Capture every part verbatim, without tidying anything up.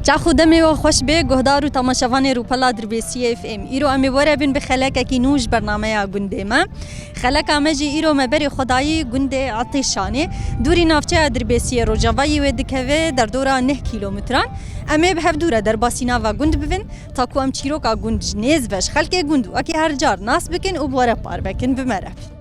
Tax û demê we xweş be, guhdar û temaşevanê Rûpela Dirbêsiyê F M. Îro em ê were bin bi xelekekî nû ji bernameya gundê me. Xeleka me jî îro me berê xwe dayî gundê Etêşanê. Dûrî navçeya Dirbêsiyê rojavayî wê dikeve derdora neh kîlometran. Em ê bi hev dû re derbasî nava gund bibin, ta ku em çîroka gund ji nêz ve ji xelkê gund û wekî her car nas bikin û bi we re parve kin. Bi me re bin.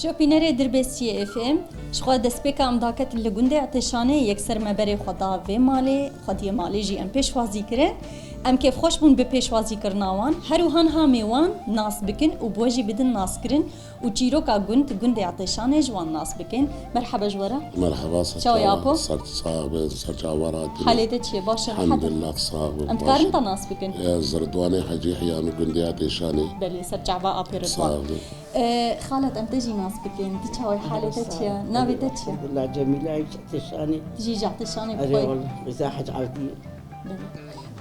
Şopînerê Dirbêsiyê F M, ji xwe destpêka em daketin li gundê Etêşanê, yekser me berê xwe da vê malê, xwediyê malê jî em pêşwazî kirin. Em kêfxweş bûn bi pêşwazîkirina wan. Her wiha niha em ê wan nas bikin û bi we jî bidin naskirin û çîroka gund, gundê Etêşanê ji wan nas bikin. Merheba ji we re. Merheba, ser Çawa ye çava, apo? Ser sax be, ser çava re hatî. Halê te çi ye? Baş e, rehet e? Elhamdulillah, sax be, Em baş dikarin e. te nas bikin? Ez Ridwanê Hecî Hiya me, gundê Etêşanê. Belê, ser çava apê Ridwan. Sax be. Ee, xalet, em te jî nas bikin. Tu çawa yî, halê te çi ye? Navê te çi ye? Elhamdulillah, Cemîla, Etêşanê. Tu jî ji Etêşanê Erê, bixwî? Wele, Reza Hec Evdî. Belê.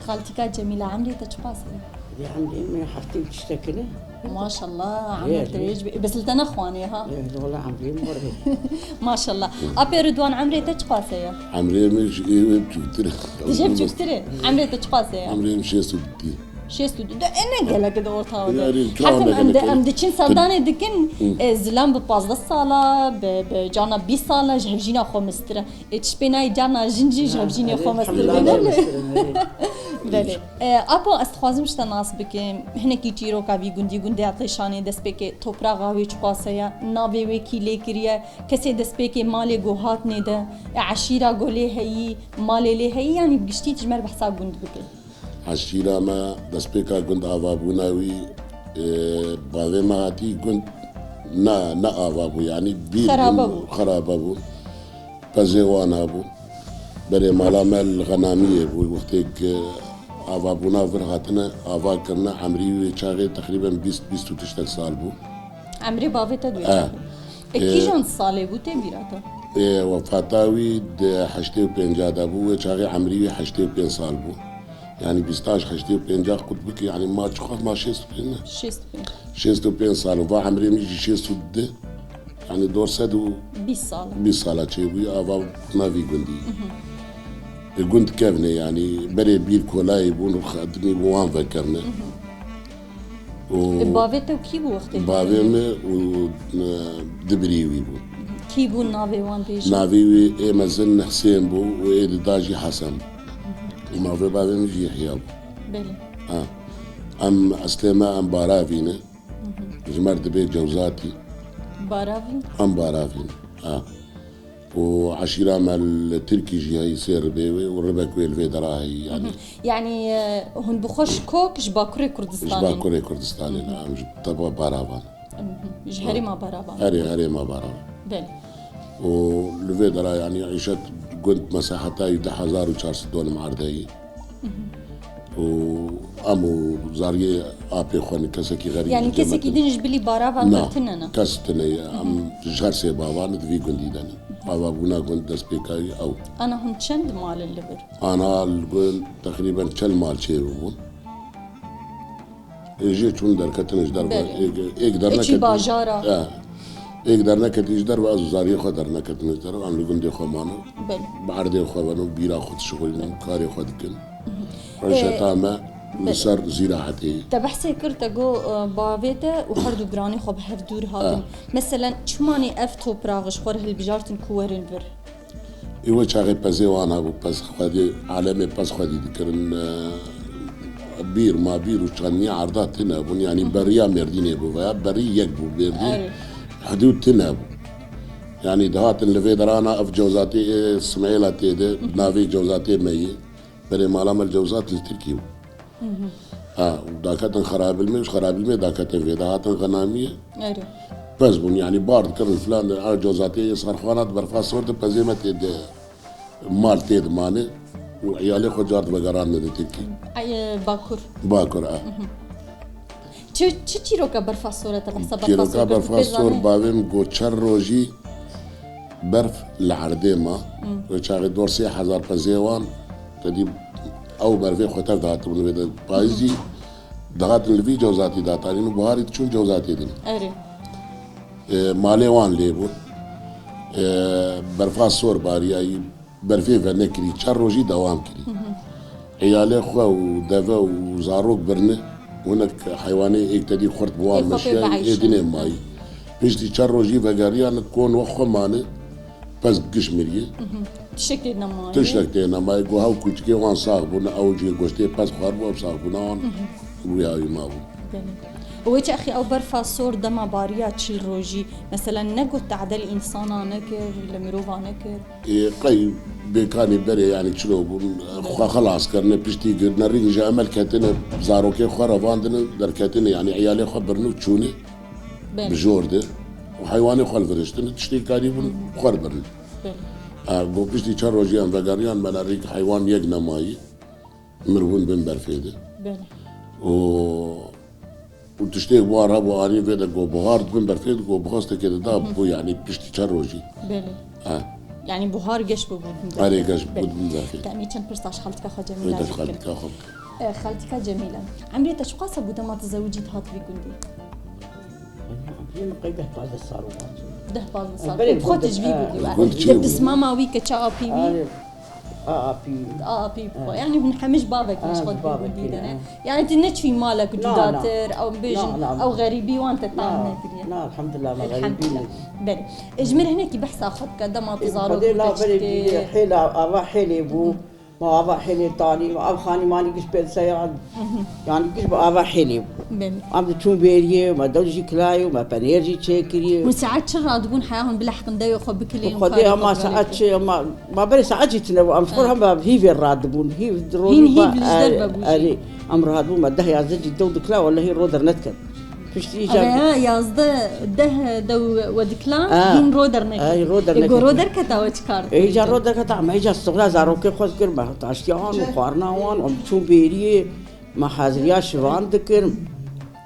Xaltîka Cemîla, emrê te çiqas e? Vê emrê min heftê û tiştekine. Maşallah, Ê, emr te ê. wêj be. Bes li te nexwanê ha? Ê, wele emrê min were. Maşallah. Apê Ridwan, emrê te çiqas e ya? Emrê min ji ê wê biçûktir e. Dije biçûktir e. Emrê te çiqas e ya? Emrê min şêst û du. Şêst û du. De, e, ne gelek de orta de. Yarî, Hetim em de, gelek. em diçin serdanê dikin, Hı. e, zilam bi pazdeh sala, bi, bi cana bîst sala ji hevjîna xwe mistir e. Ê, çi pê nayê carna jin jî ji hevjînê xwe mestir bê, ne? Belê. Belê. Ê, apo, ez dixwazim ji te nas bikim. Hinekî çîroka vî gundî, gundê Etêşanê, destpêkê topraxa wê çiqas e, navê wê kî lê kiriye, kesê destpêkê malê ku hatine de, ê, eşîra ku lê heyî, malê lê heyî, yanî bi giştî tu ji me re behsa gund bike. Eşîra me, destpêka gund avabûna wî, e, bavê me hatî gund ne, ne ava bû, yanî bîr Xerabe bûn, bû. xerabe bûn. Pezê wan hebû. Berê mala me li Xenamiyê bû. Wextêk, e, avabûna vir hatine, ava kirine, emrî wê çaxê teqrîben bîst, bîst û tiştek sal bû. Emrê bavê te dû E. çaxê. E, E. kîjan salê bû tê bîra te? E, wefata wî di heştê û pênca de bû, wê çaxê emrî wî heştê û pênc sal bû. Yanî bîst heşt, heştê û pênc qut bike, yanî ma çiqas ma şêst û pênc ne? Şêst û pênc. Şêst û pênc sal û va emrê min jî şêst û du. Yanî dor sed û bîst sal. bîst sala çêbûyî, ava bûna vî gundî. Mhm. E, gund kevne, yanî berê bîr kolayê bûn û xedimî bi wan vekevne. Mhm. Û E, bavê te û kî bû wextê? Bavê min û, e, du birî wî bû. Kî bû navê wan bêjin? Navê wî ê mezin Husên bû û ê dida jî Hesen bû. Û navê bavê min jî Yehya bû. Belê. Ha. Em eslê me em Baravî ne. Hı hı. Ji me re dibê Cewzatî. Baravî? Em Baravî ne. Ha. Û eşîra me li Tirkî jî heyî sê ribê wê û ribek wê li vê dera heyî, yanî. Hı hı. Yanî, e, hûn bi xwe ji kok, ji Bakurê Kurdistanê Ji ne? Bakurê Kurdistanê ne, Hı hı. em ji teba Baravan. Hı hı. Ji Ha. herêma Baravan. Herê, herêma Baravan. Belê. Û li vê dera, yanî, îşet gund mesaheta wî du hezar û çar sed dolim erdeyî. Hı hı. Û em û zariyê apê xwe ne, kesekî xerîb Yanî kesekî din ji bilî Baravan Na, tine ne? kes tine ye. Em ji her sê bavan di vî gundî de ne. Ava bûna gund destpêka wî ew. Ana hûn çend mal in li vir? Ana li gund teqrîben çel mal çêbûbûn. Ê jê çûn derketin ji derve, Belê. êk, êk Ê çî derneketin. bajara. E, êk derneketin ji derve, ez û zariyê xwe derneketin ji derve, em li gundê xwe manin. Belê. Bi erdê xwe venin, bîra xwe dişixulînin, karê xwe dikin. Hı hı. Reşeta Ê, me li belê. ser zîraetê ye. Te behsê kir, te got, e, bavê te û her du biranê xwe bi hev dûr hatin. E. Meselen, çimanî ev toprax ji xwe re hilbijartin ku werin vir? Ê we çaxê pezê wan hebû, pez xwedî, alemê pez xwedî dikirin, e, bîr ma bîr û çaniyê erda tune bûn, yanî Hı hı. beriya Mêrdînê bû veya berî yek bû Mêrdîn, Erê. hidûd tune bû. Yanî dihatin li vê derana ev cewzatê, e, Simêla tê de, navê cewzatê me yê. Berê mala me li cewzat li Tirkî bû. Ha, û daketin Xerabilmê, ji Xerabilmê daketin vê de hatin Xenamiyê. Erê. Pez bûn, yanî bar dikirin filan de, ew cewzatê Êsarxana di berfa sor de pezê me tê de, mal tê de mane û eyalê xwe car divegerandine di Tirkî. Ay, e, Bakur. Bakur, a. Çi, çi çîroka berfa sor e te behsa berfa sor Çîroka kir? Berfa sor bavê min got çar rojî berf li erdê ma. Wê çaxê dor sê hezar pezê wan, te dî ew berfê xwe tev dihatibûn vê de. Payîzî dihatin li vî cewzatî datanîn û buharî diçûn cewzatê din. Erê. E, malê wan lê bûn. E, berfa sor bariyayî, berfê venekirî, çar rojî dewam kirî. Eyalê xwe û deve û zarok birine, hinek heywanê êk te dî xurt bi wan Ê xwe pê meşiyayî, bieyşin. Ê dinê mayî. Piştî çar rojî vegeriyan kon we xwe mane, pez giş miriye. Tiştek tê nemayê. Tiştek tê nemayê. Go hew kûçikê wan sax bûne, ew jî goştê pez xwar bû, ew sax bûne wan rûyawî mabû. Belê. Wê çaxî ew berfa sor dema bariya çil rojî, meselen, ne got tade li însana nekir, li mirova nekir? Ê, qey bêkanî berê, yanî çilo bûn, xwe xelas kirine, piştî girine rîn ji emel ketine, zarokê xwe revandine, derketine, yanî eyalê xwe birine û çûne Belê. bi jor de û heywanê xwe li vir hiştine, tiştê karîbûn xwe li birine. Belê. E, go piştî çar rojiyan vegeriyan, me ne rîk heywan yek nemayî, miribûn bin berfê de. Belê. Û û tiştê war hebû anî vê de go buhar dibin berfê de go bixwestekê de da bû, yanî piştî çar rojî. Belê. Ha. Yanî buhar geş bû bin berfê. Erê, geş bû bin berfê. Te em ê çend pirsa ji xaltika xwe Cemîla Wê de jî bikin. Xaltika xwe bikin. E, xaltika Cemîla. Emrê te çiqas e bû dema tu zewicî dihat vî gundî? Emrê min qey deh pazdeh sal û Deh pazdeh sal. Berê Xwe tu ji vî gundî, e, gundî we. Gund çi bû? Pismama wî keça apî wî? Arê. A apî. A apî. Ha. Yanî hûn hemiş bavekî Ha, ji xwe bavekî, dî dene. Ha. Yanî tu neçûyî malek Na, na. Cudatir, ew bêjin, Na, na. ew xerîbî wan te tam Na, nekiriye. na, elhamdulillah, me xerîbî Elhamdulillah. ne. Belê. E, ji min hinekî behsa xwe bike, dema tu E, zarok Xwedê bû, te lawberê çi bî, tê? hêla ava hêlê bû. Ma ava hêlê tanî, ev xanîmanî giş pênseyan. Yanî giş bi ava hêlê bû. Belê. Em diçûn bêriyê, me dew jî kilayê û me penêr jî çêkiriyê. Hûn saet çi radibûn heya hûn bilehqin dewê xwe bikilên û Xwedê karê xwe hema bikarê saet bikî? çi, hema, ma berê saet jî tune bû. Em ji xwe Ha. hema hîvê radibûn. Hîv di rojî Hîn hîv li ji derve bû jî. Erê, em radibûn, me deh yazdeh jî dew dikila, welehî ro dernetkevin. Piştî Eve îcar ha, yazdeh, deh dew we dikila, Ha. hîn ro dernekevin. Ay, ro Ê, go ro dernekevin. derketa we çi kar Ê, îcar ro derketa, me îcar sixura zarokê xwe dikir, me taştiya wan û xwarina wan, em çûn bêriyê. Me haziriya şivan dikirim.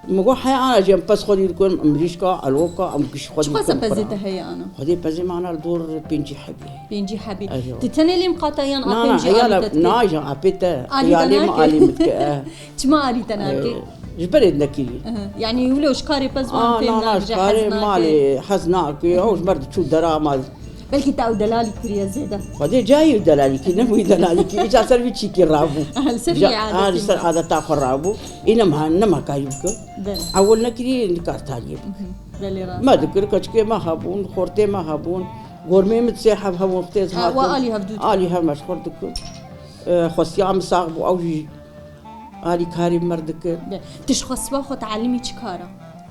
Min got, heya ana jî em pez xwedî dikirim, em mirîşka, eloka, em giş xwedî Çiqas e dikirim pezê xwira. te heye ana? Xwedê pezê me ana li dor pêncî hebî. Pêncî hebî. Eyo. Tu tenê lê miqate yan Na, apên na, jî eyala, alî te dike? na, ji apê te. Alî te Eyalê me nake? alî min dike, eh. Çima alî te nake? Eh, ji berê nekiriye. Aha. Yanî wilo ji karê pez wan Ah, têm na, na, nake, ji karê hez nake. malê hez nake. Ew ji ber diçû dera me Belkî te ew delalî kiriye zêde. Xwedê cayê delalîkî, ne bûyî delalîkî. Îca ser vî çîkî rabû. Li ser Ca-, vî ha, adetî li ser bû. adeta xwe rabû. Îne me, ne me karî bike. Belê. Ewil nekirî, nikar taniyê bike. Mhm. Belê rast. Me dikir, keçikê me hebûn, xortê me hebûn. Gormê min sê heb hebûn, xtêz Ha, hatin. we alî hev dû dikir. Alî hev me ji xwe dikir. E, xwestiya min sax bû, ew jî Alîkarî mir dikir. Be, tu ji xwe siba xwe te elimî çi kara?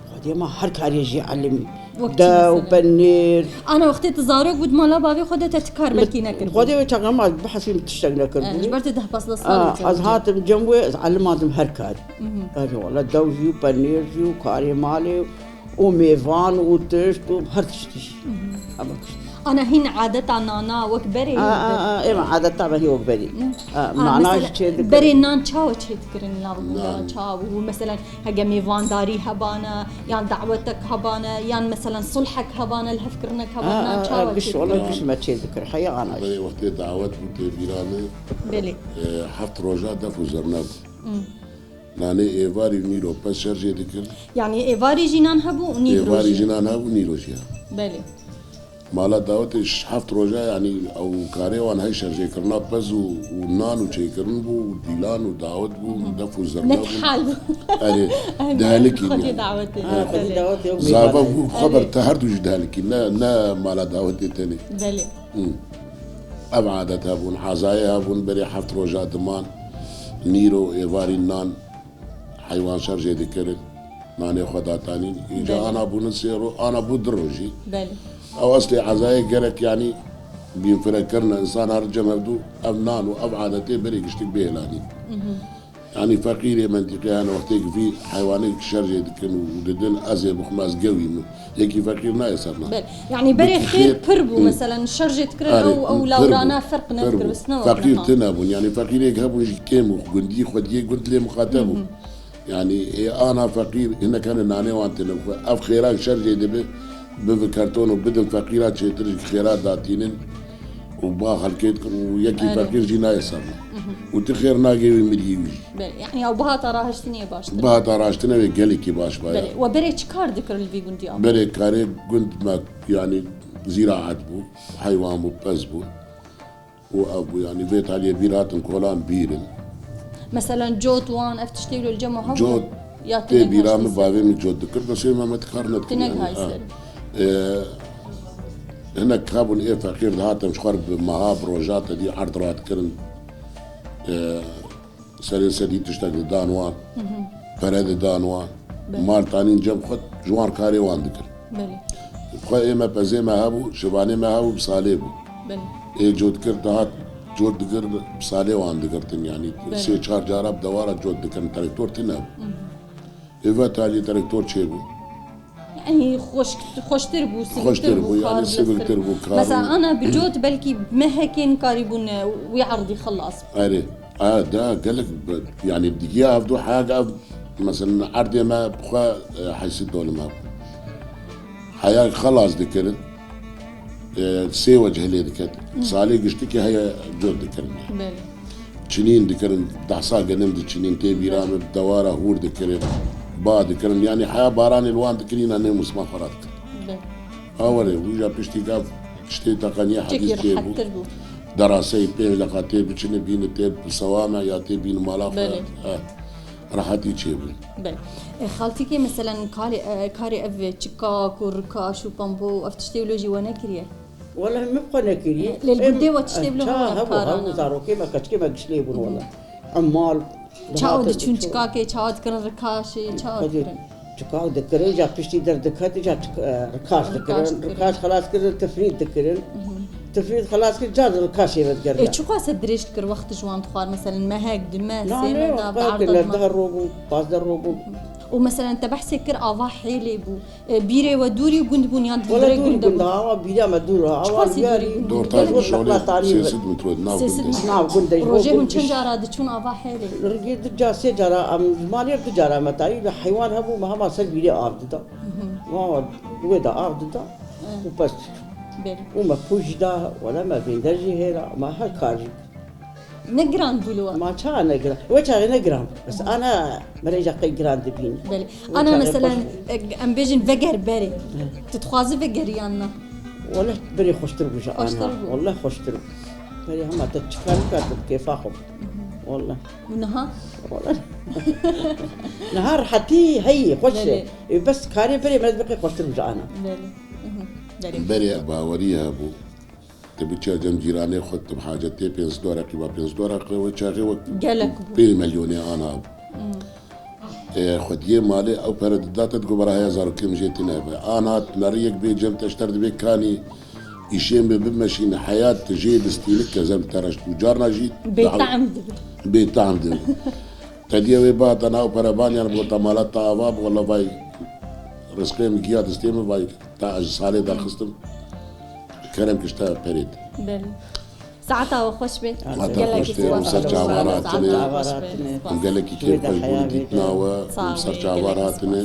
Xwedê me her karê jî elimî. Wek çi Dew, mesela? penêr. Ana wextê tu zarok bû di mala bavê xwe de te ti kar belkî nekir. Xwedê wê çaxa me bihesî min tiştek nekir. Eh, ji ber tu deh pazdeh sal Ah, û ez hatim cem wê, ez elimandim her karî. Mhm. Ez wala dew jî û penêr jî û karê malê û mêvan û tişt û her tiştî jî. Mhm. Ama tişt. Ana hîn adeta nana wek berê A, a, a, ê me adeta me hî wek berê. Ne? A, A, nana mesela, jî çê dikir. berê nan çawa çê dikirin nav gunda Nan. çawa bû? Mesela hege mêvandarî hebane, yan dawetek hebane, yan mesela sulhek hebane, lihevkirinek hebane, A, nan a, çawa a, giş, çê wala dikirin? giş me çê dikir. Heya ana jî. Berê wextê dawet bû tê bîra me, Belê. e, heft roja def û zirne bû. Hmm. Nanê êvarî û nîro pez şerjê dikir. Yanî êvarî jî nan hebû û nîro Êvarî jî. jî nan hebû, nîro jî hebû. Belê. Mala dawetê ş-, heft roja, yanî ew karê wan hey şerjêkirina pez û, û nan û çêkirin bû û dîlan û dawet bû û def û zirne Ne bû. hal bû. Erê, Em dehelikî xwedî yanî. dawetê. Ha, xwedî Belê. dawetê, ew Zava mêvanê. bû xwe ber Erê. te her du jî dehelikî, ne, ne mala dawetê tenê. Belê. Hı. Ev adet hebûn, hazayê hebûn, berê heft roja diman, nîro êvarî nan, heywan şerjê dikirin, nanê xwe datanîn. Îca Belê. ana bûnin sê ro-, ana bû du rojî. Belê. Ew eslê ezayê gerek, yanî bînfirekirine, însan her cem hevdû ev nan û ev adetê berê giştik bihêlanîn. Yanî feqîrê mentîqê hene wextêk vî heywanêk şer jê dikin û didin, ez ê bixwim, ez gewî min. Yekî feqîr nayê ser nan. Belê. Yanî berê xêr pir bû, meselen şer jê dikirin, ew, ew lawrana ferq nedikir, wis ne wek feqîr niha. Tine bûn. Yanî feqîrêk hebûn jî kêm û gundî xwediyê gund lê muxateb bû. Yanî ê ana feqîr hinek hene nanê wan tine bixwe. Ev xêra şer jê dibe, bivin kerton û bidin feqîra çêtir jî xêra datînin û ba xelkê dikin û yekî Erê. feqîr jî nayê ser nan. Û tu xêr nagê wî miriyê wî jî. Belê, yanî ew bihata rahiştinê baştir. Bihata rahiştinê wê gelekî baş baye. Belê, we berê çi kar dikir li vî gundî Apo? Berê karê gund me, yanî zîraet bû, heywan bû, pez bû. û ev bû, yanî vê taliyê bîr hatin kolan bîr in. Meselen cot wan, ev tiştê wilo li cem we hebû? Cot ya tê bîra min, bavê min cot dikir, bes ê me, me kar nedikin, yanî, ha. Ser. Ê, hinek hebûn ê feqîr dihatin ji xwe re bi meha, bi roja te dî erd radikirin. Ê, Serê sedî tiştek didan wan, pere didan wan. Belê. Mal tanîn cem xwe ji wan karê wan dikir. Belê. Xwe ê me pezê me hebû, şivanê me hebû, bi salê bû. Belê. Ê cot dikir, dihat cot dikir, bi salê wan digirtin, yanî Belê. sê çar cara bi dewara cot dikirin, traktor tine bû. Ê ve talî traktor çêbû. Yanî xweşk-, xweştir bû, siviktir bû, yanî kar siviktir bû, kar. Mesela ana bi cot belkî mehekên karîbûn wî erdî xelas. Erê. A, da gelek bi, yanî digiya ev du heyag ev, mesela erdê me bi xwe, e, heysi dolime bû. Heyag xelas dikirin, e, sê wecih lê diket. Salê giştikî heye cot dikirin. Belê. Çinîn dikirin, dehsa genim diçinîn, tê bîra min dewara hûr dikirin, ba dikirin. Yanî heya baranê li wan dikirîna nê musma xwe radikirin. Be. Ha were, wîja piştî gav tiştê teqeniya hedîs çêbû. Deraseyî pênc deqa tê biçine bîne tê bi sewame ya tê bîne mala xwe. Belê. Eh, rehetî çêbû. Belê. E, xaltîkê meselen karê, e, karê ev çikak û rikaş û pambo û ev tiştê wilo jî we nekiriye? Wele min xwe nekiriye. Lê li gundê we tiştê bila hewa kar hebû, zarokê me, keçikê me gişlê bûn wele. Em mal. Çawa diçûn çikakê, çawa dikirin rikaşê, çawa dikirin? Çikak dikirin, ja piştî derdiketî, ja çik-, e, rikaş dikirin. Rikaş xelas kirin, tifrît dikirin. Tifrît xelas kir, ca rikaşê ve digerin. Ê, çiqas e dirêj dikir wextê ji wan dixwar, meselen mehek, dime, sê meh da, bi erdê dime. Nane, deh ro bûn, pazdeh ro bûn. Û meselen te behsê kir ava hêlê bû. E, bîrê we dûrî gund bûn yan di hundirê gund de bûn? Wele dûrî gund, awa bîra me dûr, awa dûrî gund. Dorta şolê sê sed metre di nav gundê. Nav gundê. Rojê hûn çend cara diçûn ava hêlê? Rengê du cara, sê cara, em ji malê du cara me tayî, heywan hebû, me hema ser bîrê av dida. Wa wê de av dida. Û pes diçû. Belê. Û me pûç jî da, wele me vênder jî hêra, me her kar jî. Ne giran bû li we? Ma çawa ne giran? We çaxê ne giran bû. Bes ana merêja qey giran dibîn. Belê. Ana meselen, em bêjin veger berê. Tu dixwazi vegerî yan na? Wele berê xweştir bû ji ana. Xweştir bû. Wele xweştir bû. Berê hema te çi kar bikar tu bi kêfa xwe bû. Wele. Û niha? Wele. Niha rehetî heyî, xweş e. Belê. Ê, bes karê berê me dibê xweştir bû ji ana. Belê. Belê. Berê bawerî hebû. Tu biçiya cem cîranê xwe, tu bi hacetê pênc dolar, qîba pênc dolar, we çaxê wek pênc milyonê ana bû. Gelek bû. Hmm. E, xwediyê malê ew pere dida te, digot, "Bera heya zarokê min jê tune be." Ana tu neriyek bê cem te ji te re dibê kanî, îşên bê bimeşîne, heyat tu jê distînik kezem tereşt bû. Carna jî bêtehm dibe. Bêtehm dibe. Te diye wê ba te nav pere ban, yan bo te mala te ava bi, wela vay rizqê min giya distê min, vay te ez ji salê derxistim. Kerem kir ji te perê te. Belê. Saeta we xweş be. Saeta we xweş be. Gelekî spas. Em ser çavan hatine. Saeta we xweş be. Em gelekî kêfxweş bûn dîtina we. Em ser çavan hatine.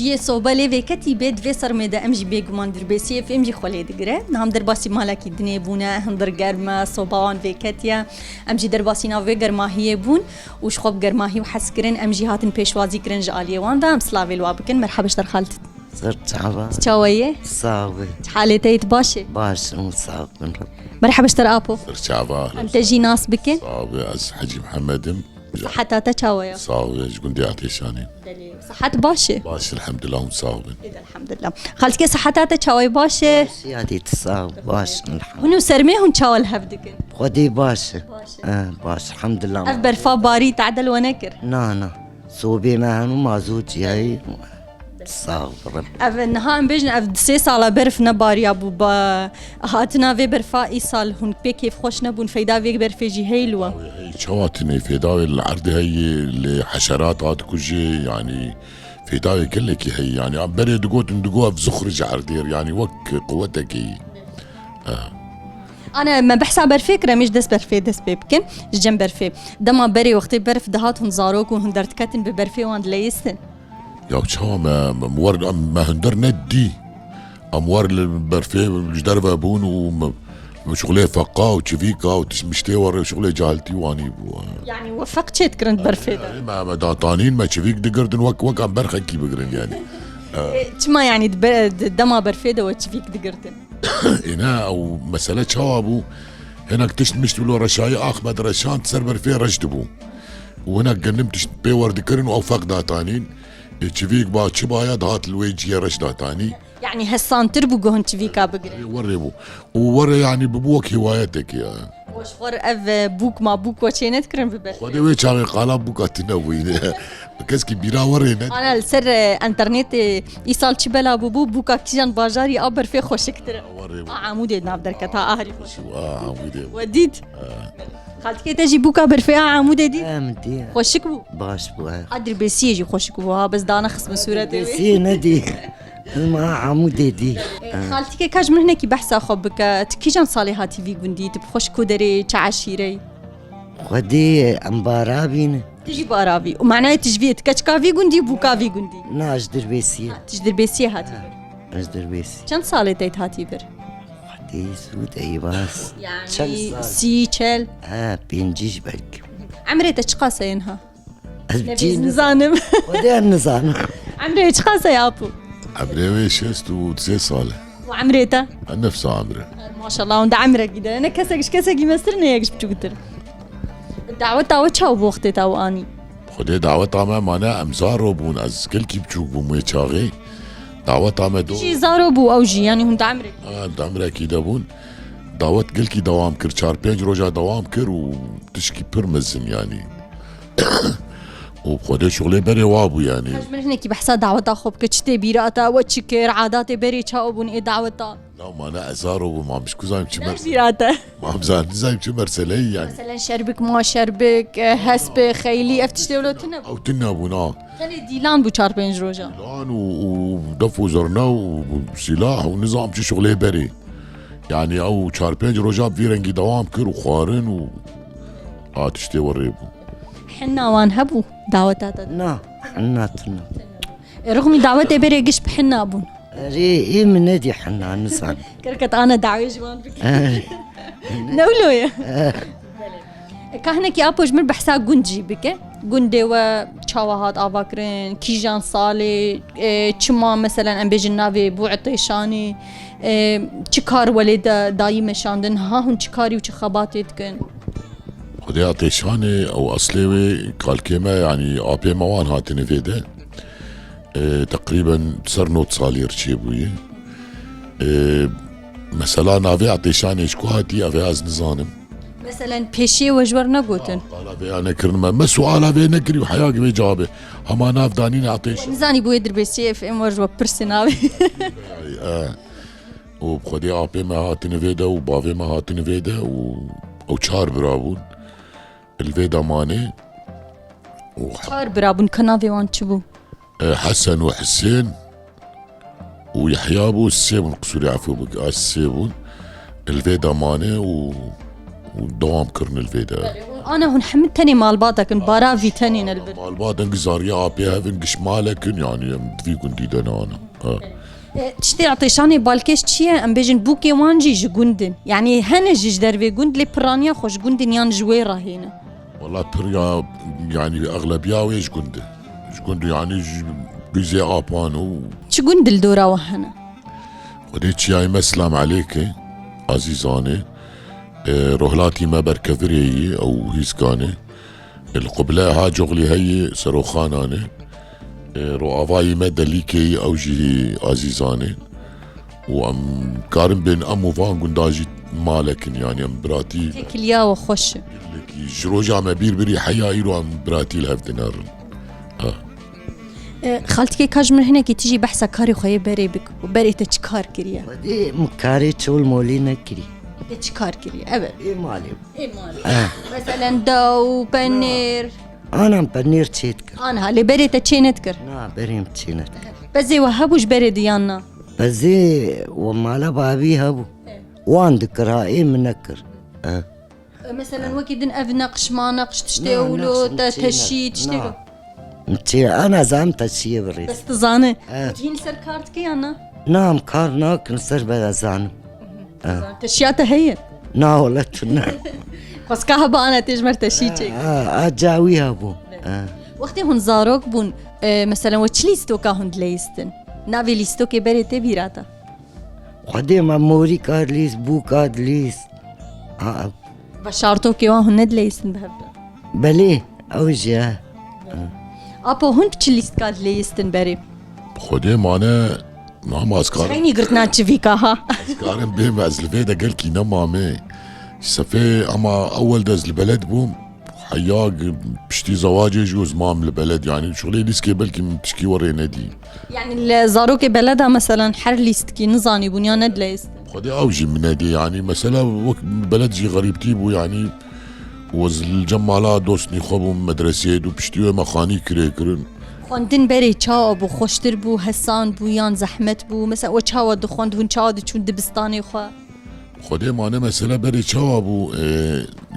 Cihê sobe lê vêketî bê, di vê sermê de em jî bêguman dirbêsiyê fêm jî xwe lê digire. Niha em derbasî malekî dinê bûne, hundir germ e, soba wan vêketiye. Em jî derbasî nav vê germahiyê bûn û ji xwe bi germahî û hez kirin, em jî hatin pêşwazî kirin ji aliyê wan ve. Em silavê li wan bikin. Merheba ji te re xalît. Ser çava. Çawa ye? Sax be. Halê te yê, tu baş e? Baş im, sax bin. Merheba ji te re apo. Ser çava. Em te jî nas bikin. Sax be, ez Hecî Mihemed im. Siheta te çawa ye? Sağ ol, ji gundê Ateşanê. Belê. Sihet baş e? Baş, elhamdülillah, hûn sağ bin. Êd, elhamdülillah. Xaltike, siheta te çawa ye, baş e? Siyadî, tu sağ ol, baş, elhamdülillah. Hûn û sermê hûn çawa li hev dikin? Xwedê baş e. Baş e. Eh, baş, elhamdülillah. Ev berfa barî tedel we nekir? Na, na. Sobê me henu mazût ciyayî. Sağ ol, Reb. Ev niha em bêjin, ev sê sala berf nebariya bû. Ba, hatina vê berfa îsal hûn pê kêfxweş nebûn, feyda vê berfê jî heyl we. Hey, çawa tine feyda wê li erdê heye, li heşerat hat kujê, yani feyda wê gelekî heye. Yani berê digotin, digo ev zuxri ji erdê, yani wek quwetekî. Ana me behsa berfê kir, em ê ji dest berfê dest pê bikin, ji cem berfê. Dema berê wextê berf dihat hûn zarok û hûn derdiketin bi berfê wan dileyistin. Ya çawa me, me wer, em, me hundir nedî. Em wer li berfê ji derve bûn û me, me şixulê feqa û çivîka û tişt miştê wer şixulê cahiltî wanî bû. Yani we feq çê dikirin di berfê de? Erê, me, me datanîn, me çivîk digirtin wek, wek em berxekî bigirin yani. E, çima yani di be-, di dema berfê de we çivîk digirtin? Îne ew mesele çawa bû? Hinek tişt mişt wilo reşayî ax me direşand ser berfê reş dibû. Û hinek gendim tişt pê wer dikirin û ew feq datanîn. Ê çivîk ba çi baya dihat li wê ciyê reş datanî. Yani hesantir bû guhun çivîka bigirin. Ê werê bû. Û werê yani bibû wek hiwayetekê ya. Weş xwe ev, e, bûk ma bûk we çê nedikirin bi berfê? Xwedê wê çaxê qala bûka tune bûyîne. Keskî bîra werê ne. Ana li ser, e, internetê îsal çi bela bûbû, bûka kîjan bajarî a berfê xweşiktir e. Werê bû. A Amûdê nav derket ha ahrî xweş. Xweş bû, a Amûdê bû. We dît? Ha. Xaltikê te jî bûka berfê a Amûdê dît? Em dî. Xweşik bû? Baş bû, he. A Dirbêsiyê jî xweşik bû ha, bes dana xisme sûretê wê. Dirbêsiyê nedî. Em a Amûdê dî. E, xaltikê ka ji min hinekî behsa xwe bike. Tu kîjan salê hatî vî gundî? Tu bi xweşik û derê çi eşîreyî? Xwedê em baravî ne. Tu jî baravî. Û manayê tu ji vî, tu keçika vî gundî, bûka vî gundî? Na, ji Dirbêsiyê. Ha, tu ji Dirbêsiyê hatî vir. Ha, ez Dirbêsî. Çend salê te hatî vir? Xwedê zû de bas. Yani çend sal? Sî, çel? Ha, pêncî jî belkî. Emrê te çiqas e niha? Ez Nebêz, nizanim. Xwedê em nizanim. Emrê çiqas e apo? Emrê wê şêst û sê sal e. Û emrê te? Nefsa emre. Maşallah, hûn di emrekî de ne kesek ji kesekî mestir ne yek ji biçûktir. Daweta we çawa bû wextê te û anî? Xwedê daweta me mane em zaro bûn, ez gelkî biçûk bûm wê çaxê. Daweta me do- Jî zaro bû ew jî, yanî hûn di emrekî. Ha, di emrekî de bûn. Dawet gelkî dewam kir, çar pênc roja dewam kir û tişkî pir mezin yanî. Û bi Xwedê şixulê berê wa bû yanî. Ji min hinekî behsa daweta xwe bike, çi tê bîra te, we çi kir, adatê berê çawa bûn ê daweta? La mane ez zaro bûm, mam ji ku zanîm çi mers-, bîra te? Mam zan-, nizanîm çi merseleyî yanî. Meselen şerbik ma şerbik, e, hesp, xeylî, ev tiştê wilo tune bû? Ew tune bûn, ha. Tenê dîlan bû çar pênc roja. Dîlan û, û def û zirne û sîlah û nizam çi şixulê berê. Yani ew çar pênc roja bi vî rengî dewam kir û xwarin û a tiştê werê bû. Hinna wan hebû daweta te? Na, hinna tune. E, rixmî dawetê berê giş bi hinna bûn. Erê, ê min nedî hinna, nizan. Kerket ana dawê ji wan bike. Erê. Ne wilo ye? Ka hinekî apo ji min behsa gund jî bike. Gundê we çawa hat avakirin, kîjan salê, e, çima meselen em bêjin navê bû etêşanê, e, çi kar welê de dayî meşandin, ha hûn çi karî û çi xebatê dikin? Xwedê Ateşanê ew eslê wê kalkê me, yanî apê me wan hatine vê de. E, teqrîben ser nod salî re çêbûye. E, mesela navê Ateşanê ji ku hatî, ev ê ez nizanim. Meselen pêşiyê we ji we re negotin? Qala vê ya nekirin me. Me suala vê nekirî û heya ki vê cevabê. Hema nav danîne Ateş. Nizanî bûyê Dirbêsiyê F M we ji we pirsin navê. E, û bi Xwedê apê me hatine vê de û bavê me hatine vê de û ew çar bira bûn. Li vê de mane û çar bira bûn, ka navê wan çi bû? E, Hesen û Hisên û Yehya bû, sê bûn, qisûrê efû bik, a sê bûn. Li vê de mane û, û dewam kirin li vê de. Ana hûn hemî tenê malbatek in, bara vî tenê ne li vir? Malbat in, gizariya apê hev in, giş malek in, yanî em di vî gundî de ne ana. Ha. E, tiştê Etêşanê balkêş çi ye? Em bêjin bûkê wan jî ji gund in. Yanî hene jî ji dervê gund, lê piraniya xwe ji gund in yan ji wê re hêne? Wela pir ya, yanî exlebiya wê ji gund e. Ji gund e, yanî ji bîzê apan û. Çi gund li dora we hene? Xwedê çiyayê me Silam Elêk e, Azîzan e. E, rohlatî me Berkevirê yî, ew Hîskan e. Li Quble Hacoxlî heye, Seroxanan e. E, Roavayî me Delîkê yî, ew jî Azîzan e. Û em karin bên em û van gunda jî malek in, yanî em biratî. Têkiliya we xweş e. Gelekî ji roja me bîr birî heya îro em biratî li hev dinerin. Ha. E, xaltikê, ka ji min hinekî tu jî behsa karê xwe yê berê bik û berê te çi kar kiriye? Xwedê min karê çol molî nekirî. Te çi kar kiriye? Evet. Ê malê. Ê malê. Eh. Meselen daw, penêr. Anam penêr çê dikir. Anha, lê berê te çê nedikir? Na, berê min çê nedikir. Bezê we hebû ji berê di yan na? Bezê we mala babî hebû. Evet. Wan dikir ha, ê min nekir. Eh. E, meselen wekî din ev neqş ma neqş tiştê Na, wilo neqş te min çê teşî ne-, tiştê na. Wilo. Min çê, ana zam teşiyê birî. Bes tu zane. Eh. Cihîn ser kar dike ya na? Na, em kar nakin ser be zanim. Zan-, teşiya te heye? Na, wele tune. Xwezka heba ana tê ji mer teşî çêk. Ha, a cawî hebû. Ha. Wextê hûn zarok bûn, e, meselen we çi lîstoka hûn dileyistin? Navê lîstokê berê tê bîra te? Xwedê me morî ka dilîst, bû ka dilîst. Ha. Ve şartokê wan hûn nedileyistin bi hev de? Belê, ew jî he. Apo hûn bi çi lîstka dileyistin berê? Xwedê mane, ama ez karim. Çeynî girtina çivîka ha. Ez karim bêm, ez li vê de gelkî nemamê. Sefê ama ewel de ez li beled bûm. Heya g-, piştî zewacê jî ez mam li beled, yanî şixulê lîskê belkî min tişkî werê nedî. Yanî li zarokê beleda meselen her lîstkî nizanîbûn ya nedileyistin? Xwedê ew jî min nedî, yanî mesela wek beled jî xerîbtî bû, yanî û ez li cem mala dostnî xwe bûm medreseyê û piştî wê me xanî kirê kirin. Xwendin berê çawa bû? Xweştir bû, hesan bû yan zehmet bû? Mesela we çawa dixwend, hûn çawa diçûn dibistanê xwe? Xwedê mane mesele berê çawa bû, e,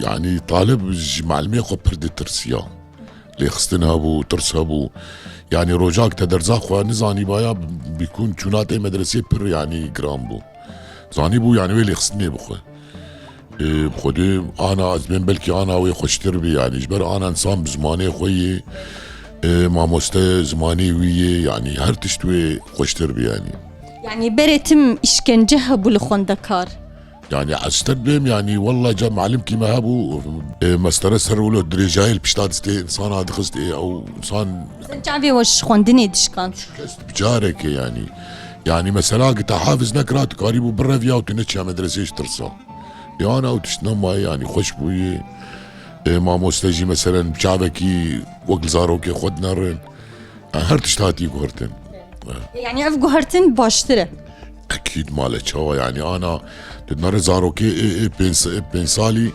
yanî talib ji melimê xwe pir ditirsiya. Lêxistin hebû, tirs hebû. Yanî rojak te derza xwe nizanîbaya, bîkûn çûna tê medresê pir yanî giran bû. Zanîbû yanî wê lêxistinê bixwe. E, bi Xwedê ana ez bên belkî ana wê xweştir bî yanî. Ji ber ana insan bi zimanê xwe yê, e, mamoste zimanê wî yê, yanî her tişt wê xweştir bî yanî. Yanî berê tim îşkence hebû li xwendekar? Yanî ez te bêm, yanî wella ca melimkî me hebû, e, mestere ser wilo dirêjayê li pişta distê insana dixist, e, ew insan Sen çavê we ji xwendinê dişkand? Kes bi carekê yanî. Yanî mesela ki te hafiz nekira, tu karîbû bireviya û tu neçiya medresê ji tirsa. Yan ew tişt nemaye, yanî xweş bûye. E, mamoste jî meselen çavekî wek li zarokê xwe dinerin. Her tişt hatî guhertin. Yanî ev guhertin baştir e. Ekîd male çawa, yanî ana tu nere zarokê ê, ê pênc, ê pênc salî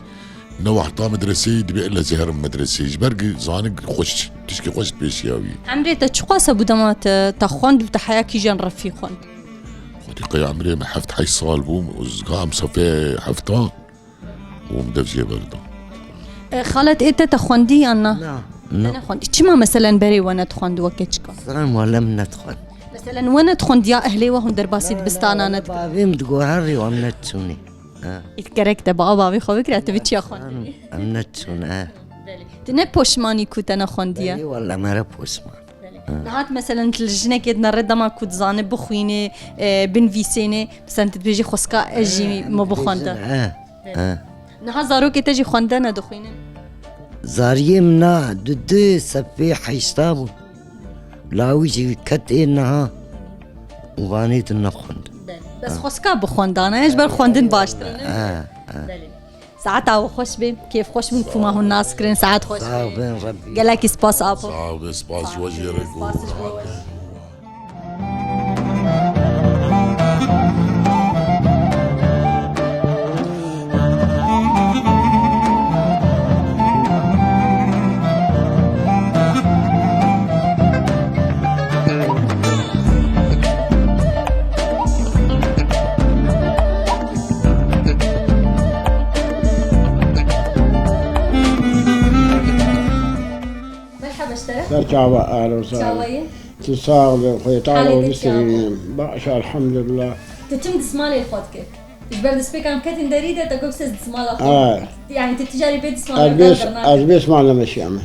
ne wexta medreseyê dibê ele jê herin medreseyê. Ji ber ki zanik xweş, tişkî xweş pêşiya wî. Emrê te çiqas hebû dema te, te xwend û te heya kîjan refî xwend? Xwedî qey emrê me heft heşt sal bûm, ez gam sefê hefta. Û min dev jê berda. E, xalet ê te te xwendî yan na? Na, na. Te nexwendî. Çima meselen berê we nedixwend we keçika? Zanim wele min nedixwend. Meselen we nedixwend ya ehlê we hûn derbasî dibistana nedikin? Bavê min digot herî em nediçûnê. Ha. Ît gerek te baa bavê xwe bikira, tu bi çiya xwendinî? Zanim, em nediçûn, ha. Belê. Tu ne poşmanî ku te nexwendiye? Belê, wele me re poşman. Belê. Ha. Nihat meselen tu li jinekê dinere dema ku dizane bixwînê, e, binivîsênê, meselen tu dibêjî xwezka ez jî Ha, me bixwende. Ha. Ha. Niha zarokê te jî xwendene dixwînin? Zariyê min na du du sefê heşta bû. Lawî jî ket ê niha û vanê tu nexwend. Belê. Bes xwezka bixwendane, ji ber xwendin baştir e, ne? Ha, ha. Belê. Saeta we xweş be, kêf xweş bin ku ma hûn nas kirin, saet xweş be. Sağ bin Rebbi. Gelekî spas apo. Sağ bin, spas ji we jê re ku. Spas ji we. Merhaba ji te re. Ser çava, alo, sağ ol. Çawa yî? Tu sax be, xwê te Halê alo te bistînin. Çawa? Baş, elhamdulillah. Tu tim dismalê xwe dikir. Ji ber destpêkan ketin derî de te got, "Ses dismala xwe." Ha. Yanî tu tijarî bê dismala Ez bê, ez bê dismal nemeşiyame.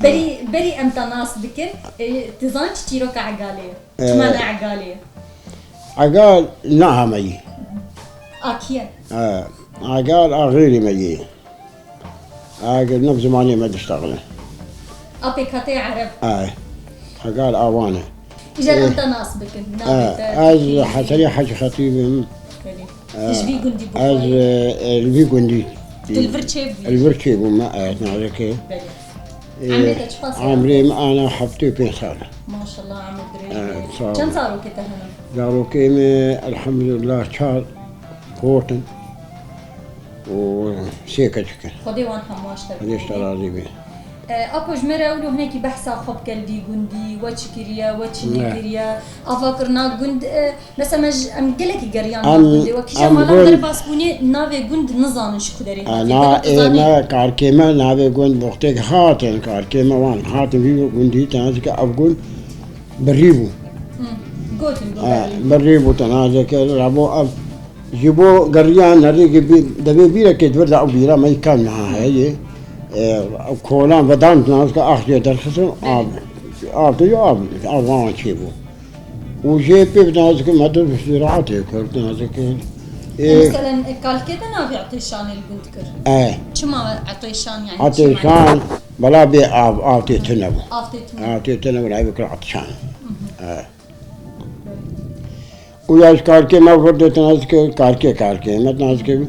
Berî, berî em te nas bikin, e, tu zan çi çîroka Egalê ye? E, çima ne Egalê ye? Egal ne hemeyî. A kî ye? E, Egal a xêrî me yê. Eger ne bi zimanê me diştaxile. Apê katê Ereb. Ay. Hegal awane. Îcar em te nas bikin. Navê te, ez Heserî Hecî Xetîb im. Belê. Tu ji vî gundî bû? Ez, e, li vî gundî. Tu li vir çêbûyî? Li vir çêbûme, e, navê ke. Belê. E, emrê te çiqas e? Emrê min ana heftê û pênc sal e. Maşallah, emir dirêj be. E, sağ ol. Çend zarokê te hene? Zarokê min, elhamdulillah, çar xort in. û sê keçik in. Xwedê wan hemû ji te Xwedê ji te razî be. E, Apo, ji me re ewlo hinekî behsa xwe bike li vî gundî, we çi kiriye, we çi nekiriye, avakirina gund, e, mesela me ji, em gelekî geriyan nav gundê, we kîjan mala derbas bûnê navê gund nizanin ji ku derê hatiye. Na, ê me, karkê me navê gund wextêk hatin, karkê me wan hatin vî gundî, tena dike ev gund birî bû. Gotin, gotin. Birî bû, tena dike rabo ev Ji bo geriyan nerî ki bî-, devê bîrekê di vir de ew bîra me kam niha heye. E, ew kolan vedan nazike axçê derxistin, av, av de av, av wan çêbû. Û jê pê bi nazike me de ziraatê kir, nazike. E, mesela, e, kalkê de navê Etêşanê li gund kir. E. Çima Etêşan, yani çima? Etêşan, bela bê av, av tê tune bû. Av tê tune. Av tê tune bû, navê kir Etêşan. E. Û ya ji karkê me vir de tinazike, karkê, karkê me tinazike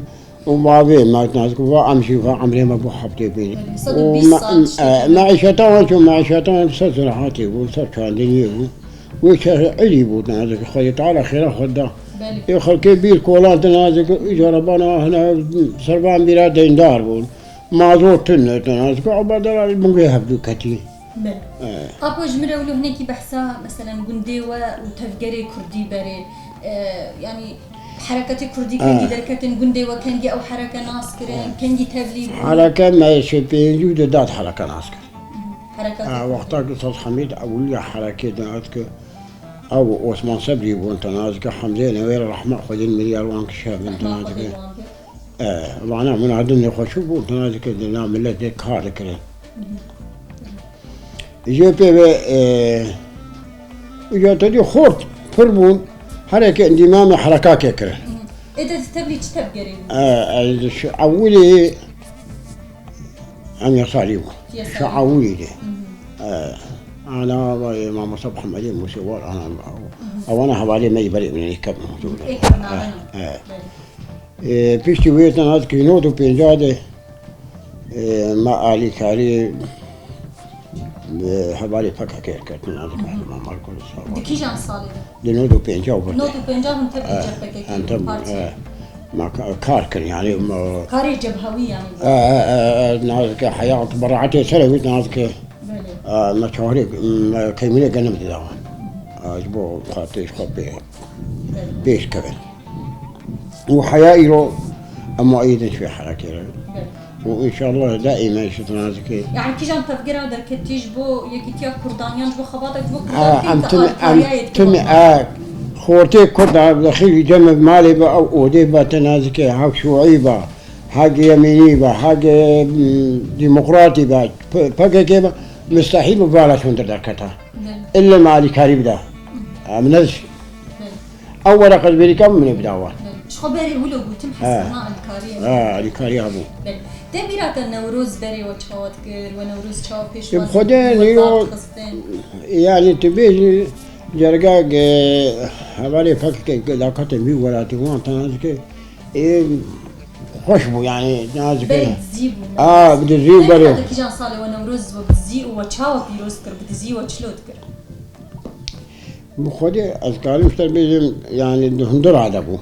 û bavê me tinazike va em jî va emrê me bû heftê pênc. Belê, sed û bîst sal me, e, meîşeta wan çû, meîşeta wan ser sirahatê bû, ser çandiniyê bû. Wê çer elî bû tinazike, Xwedê Teala xêra xwe da. Belê. Ê xelkê bîr kolan tinazike, îcara bana hene servan bîra deyndar bûn. Mazot tune tinazike, ew badala min wê hevdû ketî. Belê. E. Apo, ji min re wilo hinekî behsa, meselen, gundê we û tevgerê kurdî berê, e, yanî hereketê kurdî kengî derketin, gundê we kengî ew hereke nas kirin, kengî tevlî bû? Hereke me şê pêncî û du dat hereke nas kir. Hereke. E, wexta ku Ustaz Hemîd ewiliya herekê nas kir, ew Osman Sebrî bûn, te nas kir, Hemzê Newêr rehma Xwedê miriyar wan kişe bin, te nas kir. E, vana min a din nexweşî bû, tena dike di nav miletê kar dikirin. Jê pê ve, e, îca te dî xort pir bûn, hereke endîmamê herekakê kirin. Ê de tevlî çi tevgerê bû? E, e, ji ewilê em yasarî bû. Yasarî. Ji ewilî de. E, ana, e, Mamosta Mihemedê Mûsê war, ana, ewana hevalê me yî berê min ê kevin huzûr. Ê kevin, e, e. Belê. Ê, piştî wê tenazikî nod û pêncah de, ê, me alîkarî bi hevalê P K K kir, kir tenazikî Hema Markol Sava. Di kîjan salê de? Di nod û pêncah û birde. Nod û pêncah hûn tevlî, e, C P K kî, em tev-, partî. E, me ka-, kar kir, yanî me karê cebhewî, yanî. E, e, e, e, tenazikî heyat, beraetê serê wî tenazikî. Belê. E, me çaxirê, me keymînê genim dida wan. E, ji bo xatirê xwe pê, belê, pêş kevin. Û heya îro em muayîdin ji vê herekê re. Belê. Û înşallah daîme ji tenazikê. Yani kîjan tevgera derketî ji bo yekîtiya Kurdan yan ji bo xebatek ji bo Kurdan, ha, em tîm te timi, em alîkariyayê timi, dikevin? Ha, xortê Kurd a, dexîlî cem malê be, ew odê be, tenazikê, ha şûî be, ha yemînî be, ha, mm, demokratî be, P-, P K K be, mustehîl bi vala şûndir derketa. Belê. Îlle me alîkarî bida. Em ne Belê. Ew wereqa ji bêrîka min ê bida wan. Belê. Ji xwe berê wilo gotim, he, hesana alîkariyê. Ha, alîkariya bû. Belê. Te bîra te Newroz berê we çawa dikir, we Newroz çawa pêşwazî kir, we nîyo, dixistin? Yani tu bêjî cerga, e, hevalê P K K, lakatên wî welatî wan tena dike, ê, xweş bû yani, tena dike. Berê dizî bû. A, bi dizî berê. Te bîra te kîjan salê we Newroz we bi dizî û we çawa pîroz kir, bi dizî we çilo dikir? Bi Xwedê ez karim ji te bêjim, yani di hundir a de bû.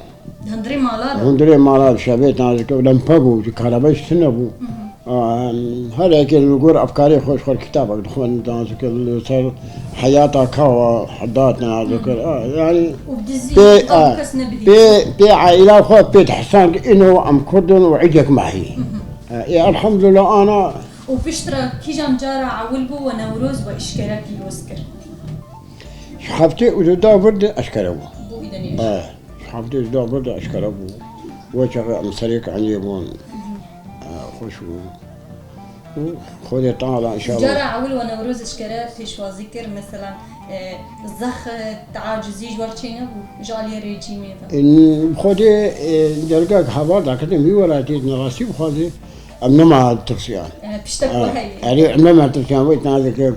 Di hundirê mala de? Hundirê mala de şevê tena dike, lempe bû, karebe ji tune bû. Hı hı. A, her yekê li gor efkarê xwe ji xwe kitabek dixwend, tena dike, li ser heyata kawa heda tena dike. Hı hı. A, yani û bi dizî pê, ew a, kes nebihîst. Pê, pê aîla xwe pê dihesand, ino em Kurd in û îdek me heye. Hı hı. A, ê, elhamdulillah ana. Û piştre kîjan cara ewil bû we Newroz we eşkere pîroz kir? Ji heftê û du da vir de eşkere bû. Bû îdenê. E, ji heftê û du da vir de eşkere bû. We çaxê em serê kaniyê bûn. Hı hı. E, xweş bû. Û Xwedê Teala înşallah. Cara ewil we Newroz eşkere pêşwazî kir, mesela, e, zex, e, teacizî ji we re çênebû, ji aliyê rejîmê ve? E, Xwedê, e, dergek heval dakirin wî welatî, rastî bixwazî, Em nema tirsiyan. E, piştek xwe heye. Erê, em nema tirsiyan, wê tena dike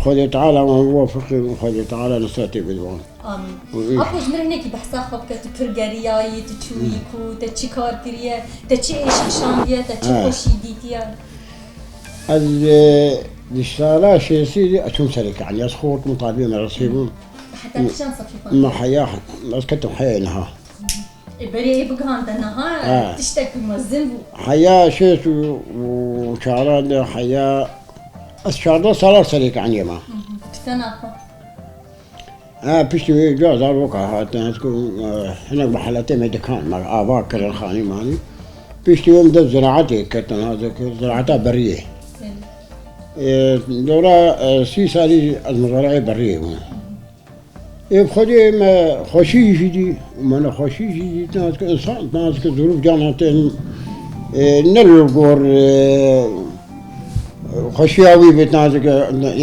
Xwedê Teala wan biwafeqin, Xwedê Teala nisretê bide wan. Amîn. Û ê- Apo, ji min re hinekî behsa xwe bike, tu pir geriyayî, tu çûyî ku, te çi kar kiriye, te çi êşî şandiye, te çi Ha. xweşî dîtiye? Ez, e, di sala şêstî de çûm serê kanî. Ez xort bûm, tabî me resî bûm. Heta kîjan sefî xwe? Me heya, ez ketim heya niha. Ê, berê ê bigihande niha, Ha. tiştek mezin bû. Heya şêst û çaran de heya, ez çardeh sala serê kanî me. Hı hı. Pitena xwe. Ha, piştî wê ca zaroka hatin, ez ku, e, hinek bi heletê me dikan, me ava kirin xanî manî. Piştî wê min dest ziraetê ketin, ez ku ziraeta beriyê. Belê. E, dora, e, sî salî ez muzarayê beriyê bûm. Ê, bi Xwedê me xweşî jî dî, me nexweşî jî dî, tena dike insan, tena dike zirûf canan tên, e, ne li gor, e, xweşiya wî bê, tena dike,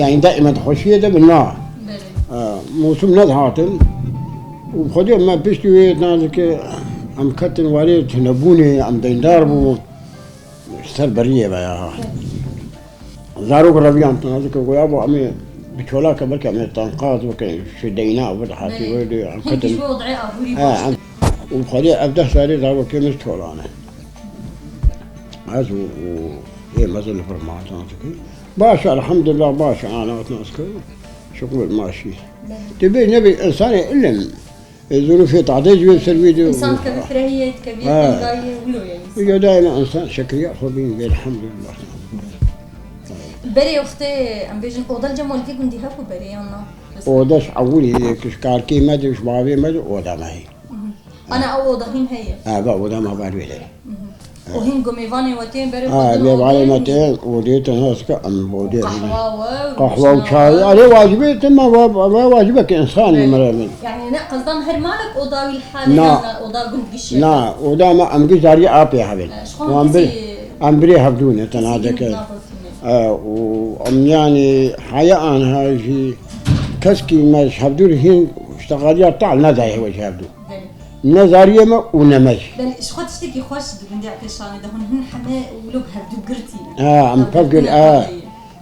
yanî daîmen di xweşiyê de bin, na. Belê. E, mûsim nedihatin. Û bi Xwedê me piştî wê, tena dike, em ketin warê tunebûnê, em deyndar bûn. Ser beriyê veya ha. Zarok reviyan, tena dike, goya bo, em ê bi çolake belkî em ê tenqaz bikin, şu deyna, vir hatî, Belê. vir de, em Hinekî ketin. ji bo wezê ahûrî Ha, baş em, be. Û Xwedê ev deh zarê zarokê min çolane. Ez û, û ê mezin li vir ma, tena dike. Baş, elhamdulillah, baş, ana, tena dike. Şukr maşî. Belê. Dibê nebê insanê ilim. E, zirûfê tadê ji wê ser wê de. Însan dikeve firehiyê, dikeve Ha. tengayiyê, wilo ye însan. Îca daîma însan şekriya xwe bîn, elhamdulillah. Berê wextê, em bêjin, oda li cem welîtê gundî hebû berê yan na? Oda ji ewilî de, ji karkê me de, ji bavê me de oda me heye. Mhm. Ana ew oda hîn heye? Ha, va oda me var wê de. Mhm. Û hîn gumêvanê we tên berê Ha, xwe din mêvanê odê me min tên, odê te nas ke em odê Qehwa we û Qehwa û çay. Erê wacibê te me va, va wacibeke însanî Belê. mere min. Yani ne qezdan her malek oda wî li halê Na. yan oda gund gişe. Na, oda me em giş zarî apê hebin. E, ji xwe Wan hindî bir, zî- em birê hevdû ne, tena hindî deke. navotîne. E, û em yani haya anha jî keskî me ji hevdû hîn ştexaliya tal nedayê we ji hevdû. Belê. Ne zariyê me û ne me jî. Belê, ji xwe tiştekî xweş di gundê Epêşanê de hûn hin heme wilo bi hevdû girtî ne. Ha, em Ev pevgir, girtina ha. xwe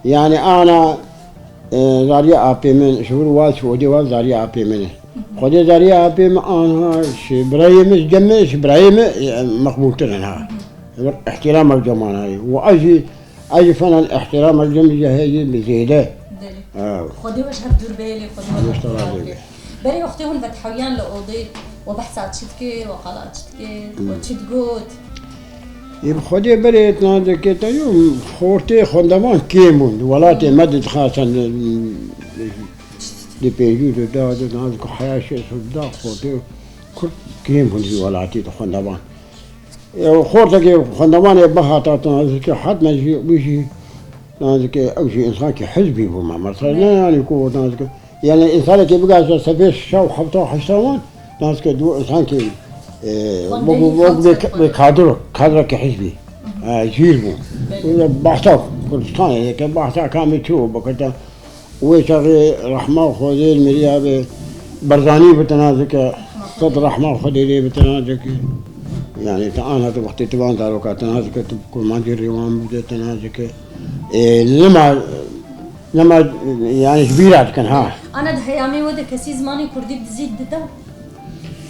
heye. Yani ana, e, zariya apê min, ji wir wa çi odê wa zariya apê min e. Xwedê zariya apê min anha ji birayê min, ji cem min, ji birayê min, e, meqbûltir in ha. Hı hı. Îhtîrama cem anha ye. Û ez jî, ez jî fenan îhtîrama cem jî heye bi zêde. Belê. Ha. Xwedê we ji hev dûr bê, lê Xwedê we Maşallah, hev dûr bê. Berê wextê hûn vetehewiyan li odê, we behsa çi dikir, we qala çi dikir, we çi digot? Ê, bi Xwedê berê tena dike, te yo xortê xwendevan kêm bûn. Di welatê me de dixasen, di pêncî û du da de, tena dike heya şêst û du da xortê Kurd kêm bûn di welatê de xwendevan. Ew xortekê xwendevanê bihata, tena dike, hetme jî, wî jî, tena dike, ew jî însankî hizbî bû me. Mesela, ne yani ku, tena dike, yani însanekê bigihîşte sefê şeş û heft û heşt wan, tena dike, dû însankî, e, Xwendeyî wek, wek, wek, xelk wek kadro, kadrekî hizbî. E, jîr bû. Belê. Wê bahsa Kurdistanê dike, bahsa kamê çi bû, bikete, Wê çaxê rehma Xwedê li miriya be, Barzanî bi tena dike, sed rehma Xwedê lê bi tena dike. Yani te ana tu wextê tu van zaroka tena dike, tu kurmancî rêwan bide tena dike. Ê, nema, nema, yani ji bîra dikin ha. Ana di heyamê we de kesî zimanê kurdî bi dizî dida?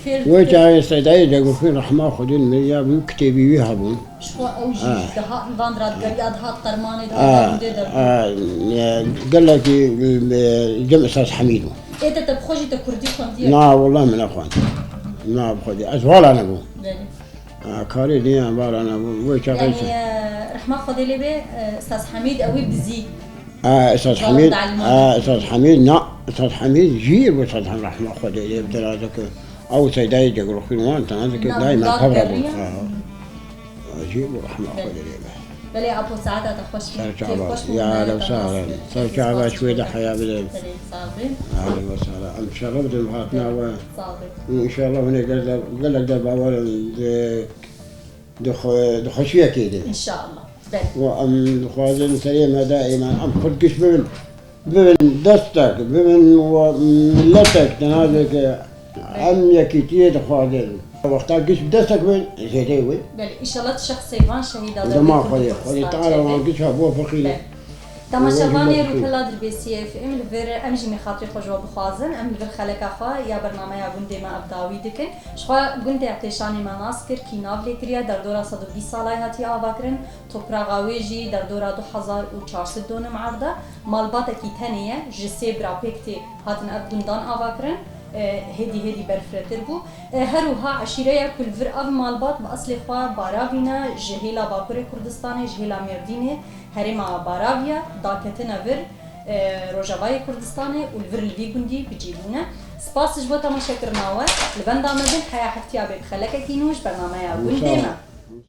Fêr Wê dike. çaxê Seydayê Cegurxîn rehma Xwedê li miriya bû, kitêbî wî hebûn. Ji xwe ew jî Ha. dihat van ra digeriya, dihat Qermanê de Ha, gundê derbû. ha, e, gelekî, e, cem Esas Hemîd bû. Ê te, te bi xwe jî te kurdî xwendiye? Na, wela min nexwend. Na, bi xwe jî. Ez vala nebûm. Belê. Ha, karê dinya vala nebûm. Wê çaxê Yani, se- e, rehma Xwedê lê bê, e, Esas Hemîd ew ê bizî. A, Esas Hemîd, a, Esas Hemîd, na, Esas Hemîd jîr bû, Esas Hemîd rehma Xwedê lê bi tena dike. Ew Seydayê Cegurxîn wan tena dike, Na, daîma Dad pevra bû. Gerriya. Ha. Jîr bû rehma Xwedê lê be. Belê, apo saeta te xweş be. Ser çava. Ya, lew sağ olun. Ser çava şwê de heya bide. Belê, sağ be. Ahlen ve sahlen. Em şeref didin hatina we. Sağ be. Û înşallah hûn ê gelek de, gelek de bawer in. Di Di xwe-, di xweşiyekê de. Înşallah. Belê. Û em dixwazin serê me daîma em Kurd giş bibin, bibin destek, bibin we miletek, tena dike em yekîtiyê dixwazin. Wexta giş bi destek bin zêdeyê wê. Belê, îşallah tu şexsê van şehîda Dema Xwedê, Xwedê Teala wan giş ha bo feqîrê. Temaşevanê Rûpela Dirbêsiyê F M, li vir em jî mîxatirê xwe ji we bixwazin, em li vir xeleka xwe ya bernameya gundê me ev dawî dikin. Ji xwe gundê Etêşanê me nas kir, kî nav lê kiriye, derdora sed û bîst salay hatiye avakirin, topraxa wê jî derdora du hezar û çar sed donim erd e. Malbatekî tenê ye, ji sê bira pêk tê hatin ev gundan avakirin, e, hêdî hêdî berfirehtir bû. E, her wiha eşîreya ku li vir ev malbat bi eslê xwe Baravî ne, ji hêla Bakurê Kurdistanê, ji hêla Mêrdînê, herêma Baravî ye, daketine vir, e, Rojavayê Kurdistanê û li vir li vî gundî bi cî bûne. Spas ji bo temaşekirina we, li benda me bin, heya heftiya bê bi xelekekî nû ji bernameya Gundê me.